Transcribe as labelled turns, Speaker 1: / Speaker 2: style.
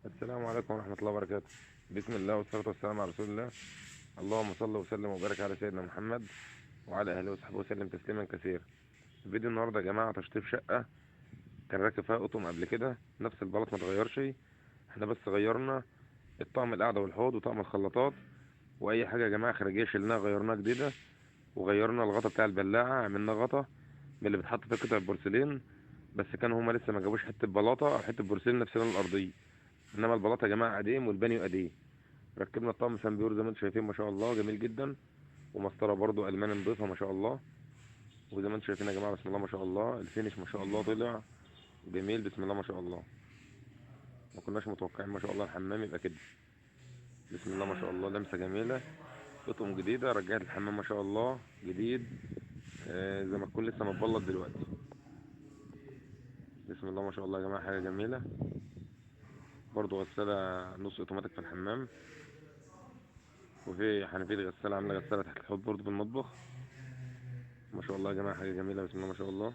Speaker 1: السلام عليكم ورحمة الله وبركاته. بسم الله والصلاة والسلام على رسول الله. اللهم صل وسلم وبارك على سيدنا محمد وعلى أهله وصحبه وسلم تسليما كثيرا. الفيديو النهارده يا جماعة تشطيب شقة كان راكب فيها قطم قبل كده، نفس البلاط ما اتغيرش، احنا بس غيرنا الطقم القعدة والحوض وطقم الخلاطات وأي حاجة يا جماعة خارجية شلناها غيرناها جديدة، وغيرنا الغطا بتاع البلاعة، عملناه غطا من اللي بيتحط فيه قطع البورسلين، بس كانوا هما لسه ما جابوش حتة بلاطة أو حتة بورسلين نفس لون الأرضية، إنما البلاطة يا جماعة قديم والبانيو قديم. ركبنا الطقم سان بيور زي ما انتم شايفين ما شاء الله جميل جدا، ومسطرة برضو ألماني نضيفة ما شاء الله. وزي ما انتم شايفين يا جماعة بسم الله ما شاء الله ال finish ما شاء الله طلع جميل بسم الله ما شاء الله. ما كناش متوقعين ما شاء الله الحمام يبقى كده، بسم الله ما شاء الله لمسة جميلة، اطقم جديدة رجعت الحمام ما شاء الله جديد، زي ما تكون لسه متبلط دلوقتي. بسم الله ما شاء الله يا جماعة حاجة جميلة. برضو غسالة نص اوتوماتيك في الحمام، وفي حنفية غسالة عاملة غسالة تحت الحوض برضو في المطبخ. ما شاء الله يا جماعة حاجة جميلة بسم الله ما شاء الله.